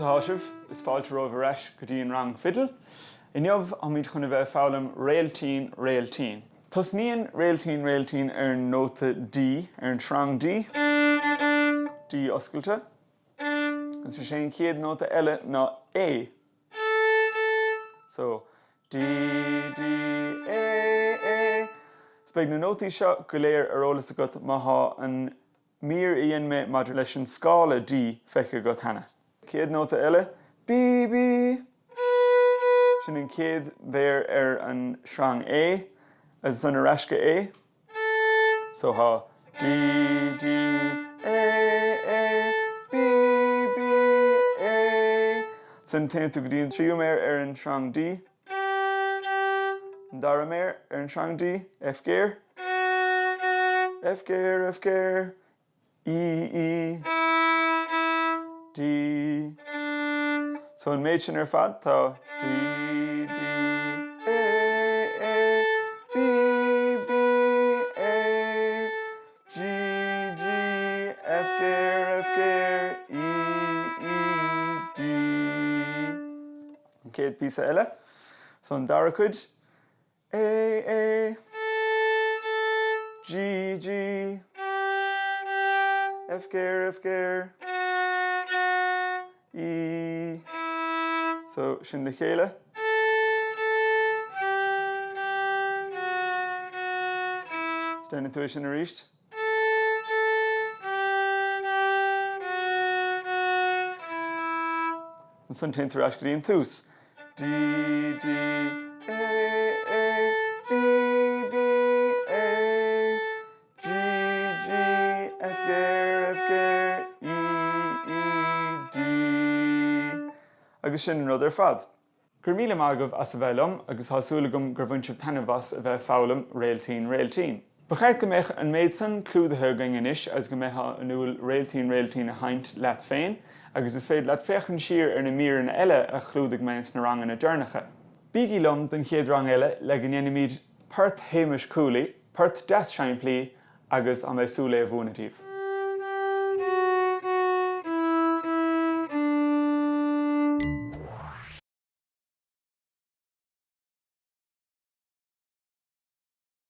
Conas atá sibh? Is fáilte romhaibh ar ais go dtí an rang fidil. Inniu táimid chun a bheith ag foghlaim Réiltín Réiltín. Tosnaíonn Réiltín Réiltín ar an nóta D, ar an sreang D, D oscailte, agus is é an chéad nóta eile ná A. So, D, D, A, A. So beidh na nótaí seo go léir ar eolas agat má thá an mír a dhein mé maidir leis an scála D feicthe agat cheana. Chéad nóta eile, B, B! Sin an chéad mhéar ar an sreang A, agus ansan ar ais go A. So thá D, D, A, A, B, B, A. Ansan téann tú go dtí an tríú méar ar an sreang D. An dara méar ar an sreang D, F géar, F géar, F géar, E, E, D. So an méid sin ar fad tá D, D, A, A, B, B, A, G, G, F géar, F géar, E, E, D. An chéad píosa eile. So an dara cuid. A, A, G, G, F géar, F géar, E. So sin le chéile. Is déanann tú é sin arís. Ansan téann tú ar ais go dtí an tús. D, D, A, A, B, B, A, G, G, F géar, F géar, E, E, D. Agus sin an rud ar fad. Go raibh míle maith agaibh as a bheith liom agus tá súil agam gur bhain sibh taitneamh as a bheith ag foghlaim Réiltín Réiltín. Ba cheart go mbeadh an méid san clúdaithe againn anois agus go mbeifeá in inniúil Réiltín Réiltín a sheinnt leat féin agus is féidir leat féachaint siar ar na míreanna eile a chlúdaigh mé sna ranganna deireanacha. Bígí liom don chéad rang eile le go ndéanfaimid port Shéamais Cooley, port deas simplí agus tá mé ag súil é a mhúineadh daoibh.